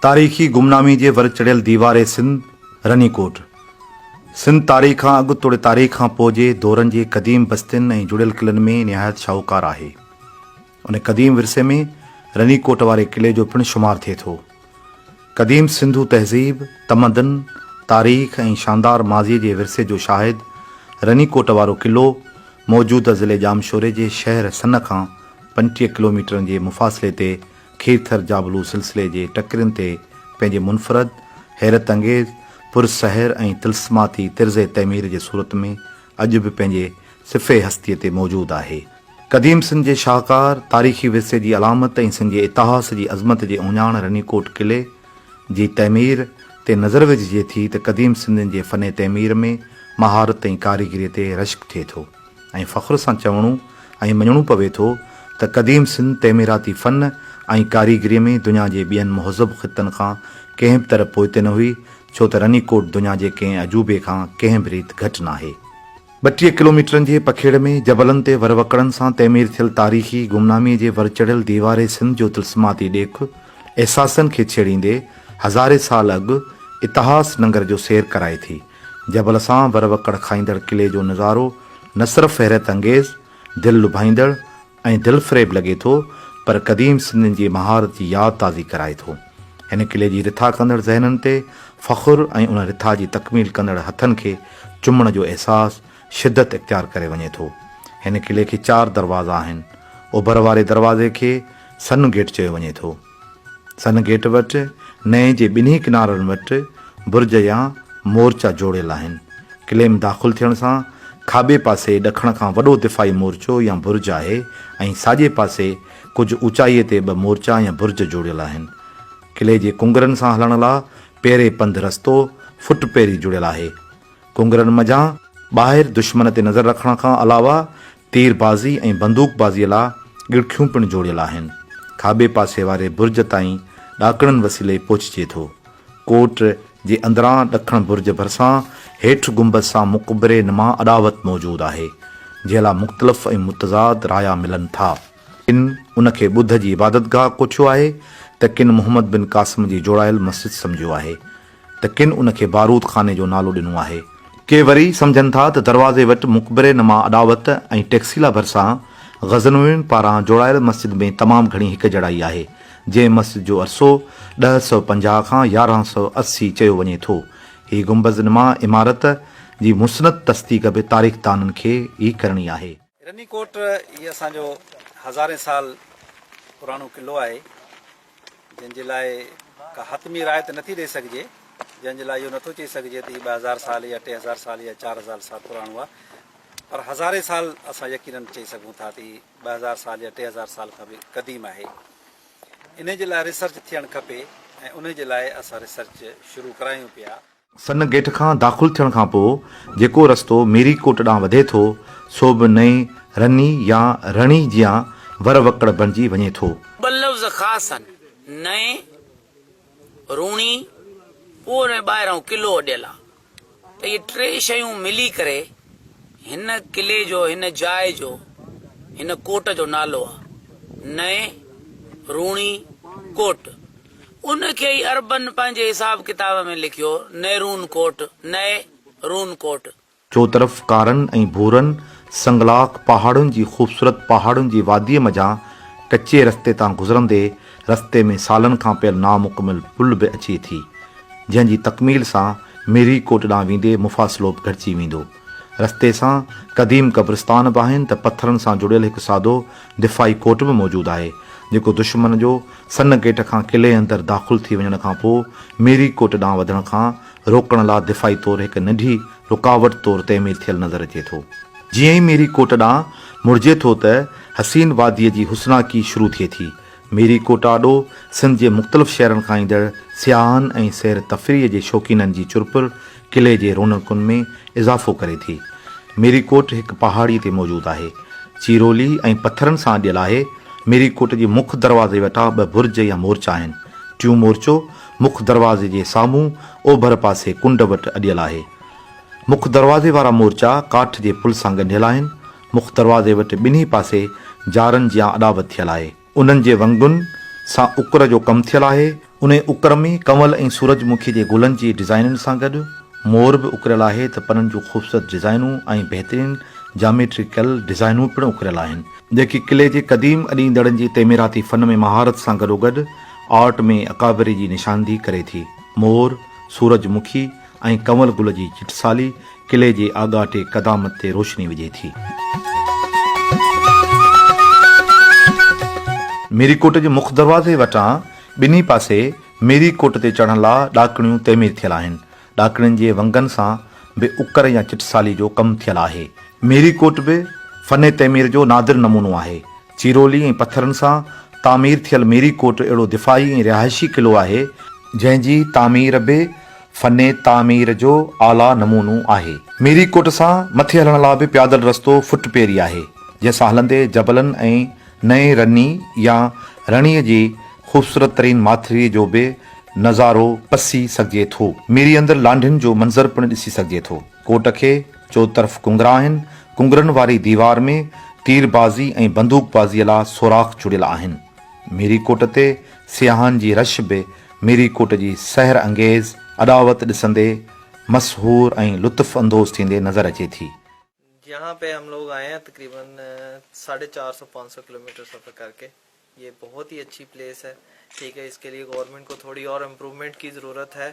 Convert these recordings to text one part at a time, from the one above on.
تاريخي گمنامي جي ور چڙهيل ديوار سنڌ رني ڪوٽ، سنڌ تاريخ کان اڳ توڙي تاريخ کان پوء جي دورن جي قديم بستين ۽ جڙيل قلعن ۾ نهايت شاهوڪار آهي. ان قديم ورثي ۾ رني ڪوٽ واري قلعي جو پڻ شمار ٿئي ٿو. قديم سنڌو تهذيب، تمدن، تاريخ ۽ شاندار ماضيء جي ورثي جو شاهد رني ڪوٽ وارو قلعو موجوده ضلعي ڄامشوري جي شهر سن کان 25 ڪلوميٽرن جي مفاصلي تي کيرٿر جابلو سلسلي جي ٽڪرين تي پنهنجي منفرد، حيرت انگيز، پر سحر ۽ طلسماتي طرز تعمير جي صورت ۾ اڄ به پنهنجي صفحه هستيء تي موجود آهي. قديم سنڌ جي شاهڪار تاريخي ورثي جي علامت ۽ سنڌ جي اتهاس جي عظمت جي اهڃاڻ رني ڪوٽ قلعي جي تعمير تي نظر وجهجي ٿي ته قديم سنڌين جي فن تعمير ۾ مهارت ۽ ڪاريگريء تي رشڪ ٿئي ٿو. ۽ فخر سان چوڻو ۽ مڃڻو پوي ٿو ته قديم سنڌ تعميراتي فن ۽ ڪاريگريء ۾ دنيا جي ٻين مهذب خطن کان ڪنهن به طرح پوئتي نه هئي، ڇو ته رني ڪوٽ دنيا جي ڪنهن عجوبي کان ڪنهن به ريت گهٽ ناهي. 32 ڪلوميٽرن جي پکيڙ ۾ جبلن تي ور وڪڙن سان تعمير ٿيل تاريخي گمناميء جي ور چڙهيل ديوار سنڌ جو طلسماتي ڏيک احساسن کي ڇيڙيندي هزارين سال اڳ اتهاس ننگر جو سير ڪرائي ٿي. جبل سان ور وڪڙ کائيندڙ قلعي جو نظارو نه صرف حيرت انگيز، دل لڀائيندڙ ۽ دلفريب لڳي ٿو پر قديم سنڌين جي مهارت جي ياد تازي ڪرائي ٿو. هن قلعي جي رٿا ڪندڙ ذهنن تي فخر ۽ ان رٿا جي تڪميل ڪندڙ هٿن کي چمڻ جو احساس شدت اختيار ڪري وڃي ٿو. هن قلعي کي چار دروازا آهن. اوڀر واري دروازي کي سن گيٽ چيو وڃي ٿو. سن گيٽ وٽ نئين جي ٻنهي ڪنارن وٽ برج يا مورچا جوڙيل آهن. قلعي ۾ داخل ٿيڻ سان کاٻي پاسي ڏکڻ کان وڏو دفاعي مورچو يا برج آهي ۽ ساڄي پاسي ڪجهه اوچائيء تي ٻه مورچا يا برج جوڙيل آهن. قلعي جي ڪنگرن سان هلڻ لا پيري پنڌ رستو فٽ پيري جڙيل آهي. ڪنگرن منجهان ٻاهر دشمن تي نظر رکڻ کان علاوه تير بازي ۽ بندوق بازيء لا ڳڙکيون پڻ جوڙيل آهن. کاٻي پاسي واري برج تائين ڏاڪڻن وسيلي پهچجي ٿو. ڪوٽ جي اندران ڏکڻ برج ڀرسان هيٺ گنبذ سان مقبري نما اڏاوت موجود آهي، جنهن لا مختلف ۽ متضاد رايا ملن ٿا. ڪن ان کي ٻڌ جي عبادتگاهه ڪوٺيو آهي ته ڪن محمد بن قاسم جي جوڙايل مسجد سمجهيو آهي. ته ڪن ان کي بارود خاني جو نالو ڏنو آهي. ڪي وري سمجهن ٿا ته دروازي وٽ مقبري نما اڏاوت ۽ ٽيڪسيلا ڀرسان غزنوين پاران جوڙايل مسجد ۾ تمام گهڻي هڪجهڙائي آهي، جنهن مسجد جو عرصو 1050 کان 1180 چيو وڃي ٿو. هي گنبذ نما عمارت جي مسند تصديق به تاريخدانن کي ئي ڪرڻي آهي. رني ڪوٽ هي اسان جو هزارين سال پراڻو قلعو آهي. جنهن جي لاء ڪا حتمي راء ته نٿي ڏئي سگهجي، جنهن جي لاء اهو نٿو چئي سگهجي ته هي 2000 سال يا 3000 سال يا 4000 سال پراڻو آهي، پر هزارين سال اسان يقينن چئي سگهون ٿا ته هي 2000 سال يا 3000 سال کان به قديم آهي. انهي جي لاء ريسرچ ٿيڻ کپي ۽ انهي جي لاء اسان ريسرچ شروع ڪرايون پيا. سن گيٽ کان داخل ٿيڻ کان پوء جيڪو رستو ميري ڪوٽ ڏانهن وڌي ٿو، سو به نئين رني يا رڻي جيان ور وڪڙ بڻجي وڃي ٿو. ٻه لفظ خاص آهن، نئين، روڻي، پوء ان ۾ ٻاهران قلعو اڏيل آهي ته اهي ٽي شيون ملي ڪري هن قلعي جو، هن جاء جو، هن ڪوٽ جو نالو آهي، نئين، روڻي، ڪوٽ. ان کي ئي عربن پنهنجي حساب ڪتاب ۾ لکيو نيرون ڪوٽ، نئه رون ڪوٽ. چوطرف ڪارن ۽ ڀورن سنگلاخ پهاڙن جي خوبصورت پهاڙن جي واديء منجهان ڪچي رستي تان گذرندي رستي ۾ سالن کان پيل نامڪمل پل به اچي ٿي، جنهن جي تڪميل سان ميري ڪوٽ ڏانهن ويندي مفاصلو به گهٽجي ويندو. رستي سان قديم قبرستان به آهن ته پٿرن سان جڙيل هڪ سادو دفاعي ڪوٽ به موجود آهي، جيڪو دشمن جو سن گيٽ کان قلعي اندر داخل ٿي وڃڻ کان پوء ميري ڪوٽ ڏانهن وڌڻ کان روڪڻ لا دفاعي طور هڪ ننڍي رڪاوٽ طور تعمير ٿيل نظر اچي ٿو. جيئن ئي ميري ڪوٽ ڏانهن مڙجي ٿو ته حسين واديء جي حسناڪي شروع ٿئي ٿي. ميري ڪوٽ آڏو سنڌ جي مختلف شهرن کان ايندڙ سياحن ۽ سير تفريح جي شوقينن جي چرپر قلعي جي رونقن ۾ اضافو ڪري ٿي. ميري ڪوٽ هڪ پهاڙي تي موجود آهي. چيرولي ۽ پٿرن سان اڏيل آهي. ميري ڪوٽ جي مک دروازي وٽان ٻه برج يا مورچا آهن. ٽيون مورچو مک دروازي جي سامهون اوڀر پاسي ڪنڊ وٽ اڏيل آهي. مک دروازي وارا مورچا ڪاٺ جي پل سان ڳنڍيل آهن. مک دروازي وٽ ٻنهي پاسي جارن جيان اڏاوت ٿيل آهي. انهن جي ونگن سان اڪر جو ڪم ٿيل آهي. انهي اڪر ۾ ڪنول ۽ سورج مکي جي گلن جي ڊزائينن سان گڏ مور به اڪريل آهي ته پنن جون خوبصورت ڊزائينون ۽ بهترين جاميٽريڪل ڊزائينون پڻ اڪريل آهن، جيڪي قلعي جي قديم اڏيندڙن جي تعميراتي فن ۾ مهارت سان گڏوگڏ آرٽ ۾ اڪابري جي نشاندهي ڪري ٿي. مور، سورج مکي ۽ ڪنول گل جي چٽسالي قلعي جي آڳاٽي قدامت تي روشني وجهي ٿي. ميري ڪوٽ جي مک دروازي وٽان ٻنهي پاسي ميري ڪوٽ تي چڙهڻ لا ڏاڪڻيون تعمير ٿيل آهن. ڏاڪڻين جي ونگن سان به اڪر يا چٽسالي جو ڪم ٿيل آهي. ميري ڪوٽ به فن تعمير جو نادر نمونو آهي. چيرولي ۽ پٿرن سان تعمير ٿيل ميري ڪوٽ اهڙو دفاعي ۽ رهائشي قلعو آهي، جنهن جي تعمير به فن تعمير جو اعليٰ نمونو آهي. ميري ڪوٽ سان مٿي هلڻ لا به پيادل رستو فٽ پيري آهي، جنهن سان هلندي جبلن ۽ نئين رني يا رڻيء جي خوبصورت ترين ماٿريء جو به نظارو پسي سگهجي ٿو. ميري اندر لانڍين جو منظر پڻ ڏسي سگهجي ٿو. ڪوٽ کي چوطرف ڪنگرا آهن. ڪنگرن واري ديوار ۾ تير بازي ۽ بندوق بازيء لا سوراخ جڙيل آهن. ميري ڪوٽ تي سياحن جي رش به ميري ڪوٽ جي سحر انگيز اڏاوت ڏسندي مسحور ۽ لطف اندوز ٿيندي نظر اچي ٿي. يهان پي هم لوگ آئي هين تقريبن ساڍي چار سو پانچ سو ڪلوميٽر سفر ڪر ڪي يه بهت هي اڇي پليس هي ٺيڪ هي اس ڪي ليي گورنمينٽ ڪو ٿوڙي اور امپروومينٽ ڪي ضرورت هي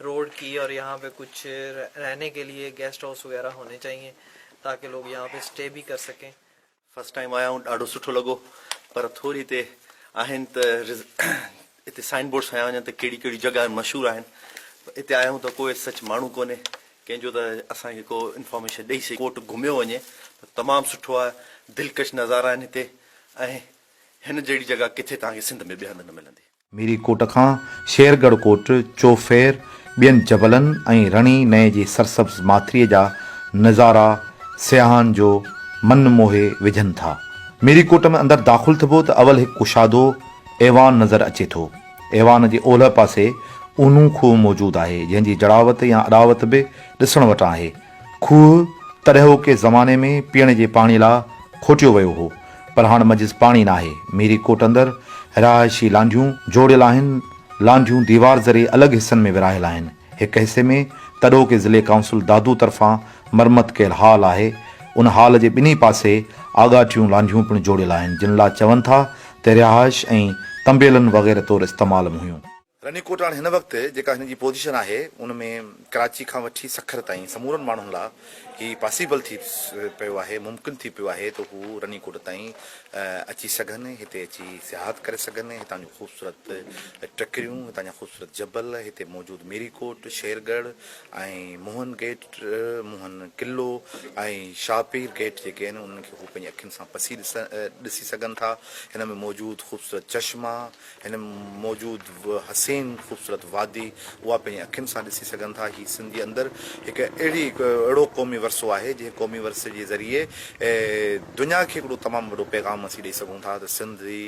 روڊ ڪي اور يهان پي ڪڇ رهني ڪي ليي گيسٽ هائوس وغيره هوني چاهيي تاڪه لوگ يهان پي اسٽي ڀي ڪر سڪين. فرسٽ ٽائيم آيا آهيون ڏاڍو سٺو لڳو پر ٿوري هتي آهن ته هتي سائن بورڊس هنيا وڃن ته ڪهڙي ڪهڙي جڳهه مشهور آهن هتي آيا آهيون ته ڪوئي سچ ماڻهو ڪونهي ڪنهن جو ته اسان کي ڪو انفارميشن ڏئي سگهي ڪوٽ گهميو وڃي ته تمام سٺو آهي دلڪش نظارا آهن هتي ۽ هن جهڙي جڳهه ڪٿي توهان کي سنڌ ۾ ٻئي هنڌ نه ملندي. ميري ڪوٽ کان شيرڳڙهه ڪوٽ، چوڦير، ٻين جبلن ۽ رڻي نئين جي سرسبز ماٿريء جا نظارا سياحن جو من موهي وجهن ٿا. ميري ڪوٽ ۾ اندر داخل ٿبو ته اول هڪ ڪشادو ايوان نظر اچي ٿو. ايوان جي اولهه پاسي اونهون کوهه موجود آهي، جنهن جي جڙاوت يا اڏاوت به ڏسڻ وٽان آهي. کوهه تڏهوڪي زماني ۾ پيئڻ جي پاڻي لا کوٽيو ويو هو، پر هاڻ منجهس پاڻي ناهي. ميري ڪوٽ اندر رهائشي لانڍيون جوڙيل آهن. لانڍيون ديوار ذريعي الڳ حصن ۾ ورهايل آهن. هڪ حصي ۾ تڏهوڪي ضلعي ڪائونسل دادو طرفان مرمت ڪيل هال آهي. ان هال جي ٻنهي پاسي آڳاٽيون لانڍيون پڻ جوڙيل آهن، جن لا چون ٿا ته رهائش ۽ طنبيلن وغيره طور استعمال م هيون. رني ڪوٽ هاڻ هن وقت جيڪا هن جي پوزيشن آهي ان ۾ ڪراچي کان وٺي سکر تائين سمورن ماڻهن لا هي پاسيبل ٿي پيو آهي ممڪن ٿي پيو آهي ته هو رني ڪوٽ تائين اچي سگهن هتي اچي سياحت ڪري سگهن هتان جون خوبصورت ٽڪريون هتان جا خوبصورت جبل هتي موجود ميري ڪوٽ شيرڳڙهه ۽ موهن گيٽ موهن قلعو ۽ شاهه پير گيٽ جيڪي آهن انهن کي هو پنهنجي اکين سان پسي ڏسي سگهن ٿا هن ۾ موجود خوبصورت چشما هن موجود حسين خوبصورت وادي اها پنهنجي اکين سان ڏسي سگهن ٿا. هي سنڌ جي اندر هڪ اهڙي هڪ اهڙو قومي ورثو آهي جنهن قومي ورثي جي ذريعي دنيا کي هڪڙو تمام وڏو پيغام اسين ڏئي سگهون ٿا ته سنڌ جي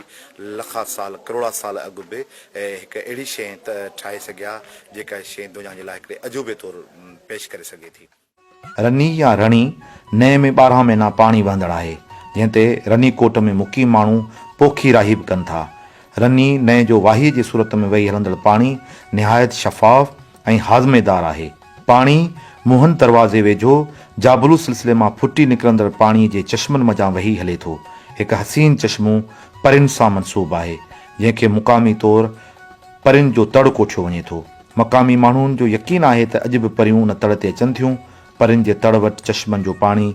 لکا سال ڪروڙا سال اڳ به هڪ اهڙي شيء ٺاهي سگهيا جيڪا شيء دنيا جي لاء هڪڙي عجوبي طور پيش ڪري سگهي ٿي. رني يا رڻي نئين ۾ 12 مهينا پاڻي وهندڙ آهي، جنهن تي رني ڪوٽ ۾ مقيم ماڻهو پوکي راهي به ڪن ٿا. رني نئين جو واهيء جي صورت ۾ وهي هلندڙ پاڻي نهايت شفاف ۽ هاضميدار آهي. پاڻي موهن دروازي ويجهو جابلو سلسلي مان ڦٽي نڪرندڙ پاڻيء جي چشمن منجهان وهي هلي ٿو. هڪ حسين چشمو پرين سان منسوب آهي، جنهن کي مقامي طور پرين جو تڙ ڪوٺيو وڃي ٿو. مقامي ماڻهن جو يقين آهي ته اڄ به پريون ان تڙ تي اچن ٿيون. پرين جي تڙ وٽ چشمن جو پاڻي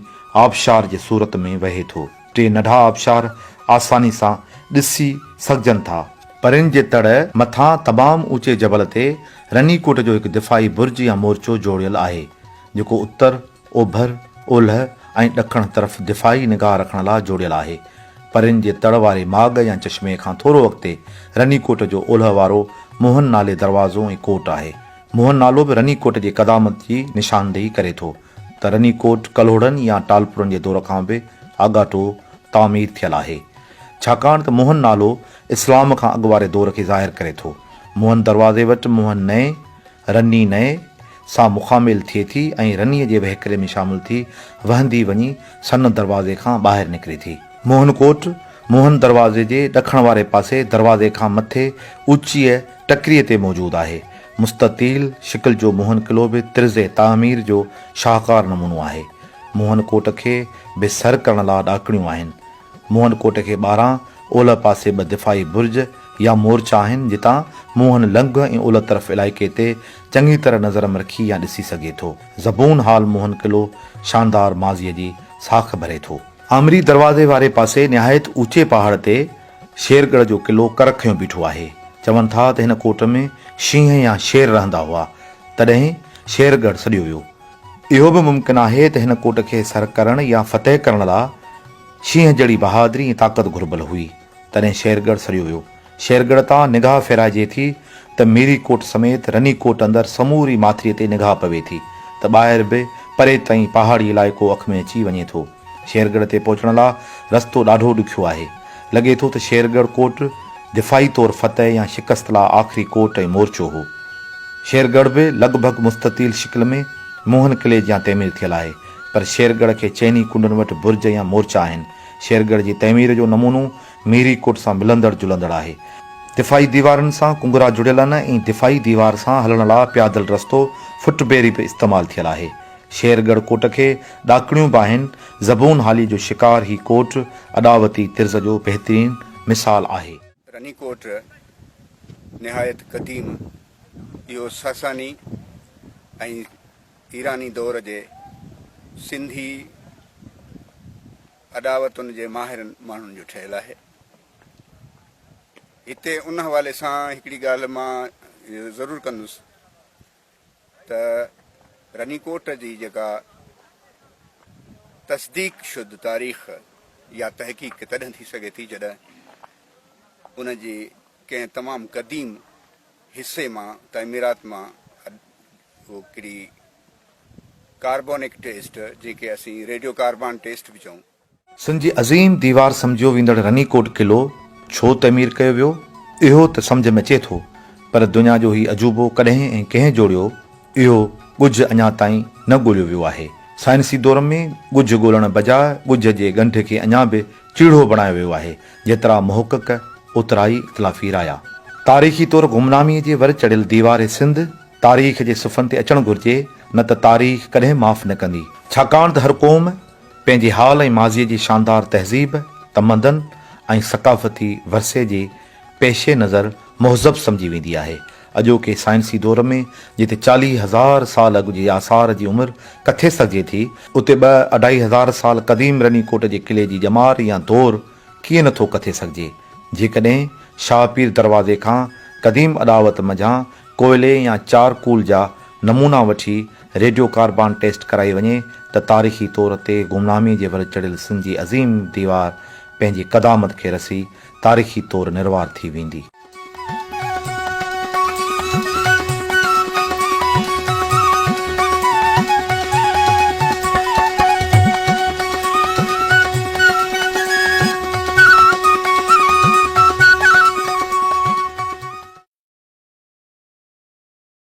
آبشار جي صورت ۾ وهي ٿو. ٽي ننڍا آبشار آساني سان ڏسي سگهجن ٿا. پرين جي تڙ مٿان تمام اوچي جبل تي رني ڪوٽ جو هڪ دفاعي برج يا مورچو جوڙيل آهي، جيڪو اتر، اوڀر، اولهه ۽ ڏکڻ طرف دفاعي نگاهه رکڻ لا جوڙيل آهي. پرين جي تڙ واري ماڳ يا چشمي کان ٿورو اڳتي رني ڪوٽ جو اولهه وارو موهن نالي دروازو ۽ ڪوٽ آهي. موهن نالو به رني ڪوٽ جي قدامت جي نشاندهي ڪري ٿو ته رني ڪوٽ ڪلهوڙن يا ٽالپرن جي دور کان به آڳاٽو تعمير ٿيل آهي. ڇاڪاڻ ته موهن نالو اسلام کان اڳ واري دور کي ظاهر ڪري ٿو. موهن دروازي وٽ موهن نئين، رني نئين، سان مخاميل ٿئي ٿي ۽ رنيء جي وهڪري ۾ شامل ٿي وهندي وڃي سن دروازي کان ٻاهر نڪري ٿي. موهن ڪوٽ موهن دروازي جي ڏکڻ واري پاسي دروازي کان مٿي اوچيء ٽڪريء تي موجود آهي. مستطيل شڪل جو موهن قلعو به طرز تعمير جو شاهڪار نمونو آهي. موهن ڪوٽ کي به سر ڪرڻ لا ڏاڪڻيون آهن. موهن ڪوٽ کي ٻاهران اولهه پاسي ٻه دفاعي برج يا مورچا آهن جتان موهن لنگهه ۽ اولهه طرف علائقي تي چڱي طرح نظر رکي يا ڏسي سگهي ٿو. زبون حال موهن قلعو شاندار ماضيء جي ساک ڀري ٿو. آمري دروازي واري پاسي نهايت اوچي پهاڙ تي شيرڳڙهه جو قلعو ڪر کنيو بيٺو آهي. چون ٿا ته هن ڪوٽ ۾ شينهن يا شير رهندا هئا، تڏهن شيرڳڙهه سڏيو ويو. اهو به ممڪن آهي ته هن ڪوٽ کي سر ڪرڻ يا فتح ڪرڻ لا شينهن جهڙي بهادري ۽ طاقت گهربل هئي، تڏهن شيرڳڙهه سڏيو ويو. شيرڳڙهه تان نگاهه ڦيرائجي ٿي ته ميري ڪوٽ سميت رني ڪوٽ اندر سموري ماٿريء تي نگاهه پوي ٿي ته ٻاهر به پري تائين پهاڙي علائقو اک ۾ اچي وڃي ٿو. شيرڳڙهه تي پهچڻ لا رستو ڏاڍو ڏکيو آهي. لڳي ٿو ته شيرڳڙهه ڪوٽ دفاعي طور فتح يا شڪست لا آخري ڪوٽ ۽ مورچو هو. شيرڳڙهه به لڳ ڀڳ مستطيل شڪل ۾ موهن قلعي جيان تعمير ٿيل آهي، پر شيرڳڙهه کي چئني ڪنڊن وٽ برج يا مورچا آهن. شيرڳڙهه جي تعمير جو نمونو ميري ڪوٽ سان ملندڙ جلندڙ آهي. دفاعي ديوارن سان ڪنگرا جڙيل آهن ۽ دفاعي ديوار سان هلڻ لا پيادل رستو فٽ بيري به استعمال ٿيل آهي. شيرڳڙهه ڪوٽ کي ڏاڪڻيون به آهن. زبون حالي جو شڪار هي ڪوٽ اڏاوتي طرز جو بهترين مثال آهي. رني ڪوٽ نهايت قديم اهو ساساني ۽ ايراني دور جي سنڌي اڏاوتن جي ماهرن ماڻهن جو ٺهيل آهي. هتي ان حوالي سان هڪڙي ڳالهه مان ضرور ڪندس ته رني ڪوٽ جي جيڪا تصديق شد تاريخ يا تحقيق تڏهن ٿي سگهي ٿي جڏهن ان جي ڪنهن تمام قديم حصي مان تعميرات مان هڪڙي ڪاربونڪ ٽيسٽ جنهن کي اسين ريڊيو ڪاربان ٽيسٽ به چئون. سنڌ جي عظيم ديوار سمجهيو ويندڙ رني ڪوٽ قلعو ڇو تعمير ڪيو ويو، اهو ته سمجهه ۾ اچي ٿو، پر دنيا جو هي عجوبو ڪڏهن ۽ ڪنهن جوڙيو، اهو ڳجهه اڃا تائين نه ڳوليو ويو آهي. سائنسي دور ۾ ڳجهه ڳولڻ بجاء ڳجهه جي ڳنڍ کي اڃا به چيڙهو بڻايو ويو آهي، جيترا محقق اوترائي اختلافي رايا. تاريخي طور گمناميء جي ور چڙهيل ديوار سنڌ تاريخ جي صفحن تي اچڻ گهرجي، نه ته تاريخ ڪڏهن معاف نه ڪندي. ڇاڪاڻ ته هر قوم پنهنجي حال ۽ ماضيء جي شاندار تهذيب، تمدن ۽ ثقافتي ورثي جي پيش نظر مهذب سمجهي ويندي آهي. اڄوڪي سائنسي دور ۾ جتي 40,000 سال اڳ جي آثار جي عمر ڪٿي سگهجي ٿي، اتي ٻه اڍائي هزار سال قديم رني ڪوٽ جي قلعي جي ڄمار يا دور ڪيئن نه ٿو ڪٿي سگهجي؟ جيڪڏهن شاهه پير دروازي کان قديم اڏاوت منجهان ڪوئلي يا چارڪول جا نمونا وٺي ريڊيو ڪاربان ٽيسٽ ڪرائي وڃي ته تاريخي طور تي گمناميء جي ور چڙهيل سنڌ جي عظيم ديوار پنهنجي قدامت کي رسي تاريخي طور نروار ٿي ويندي.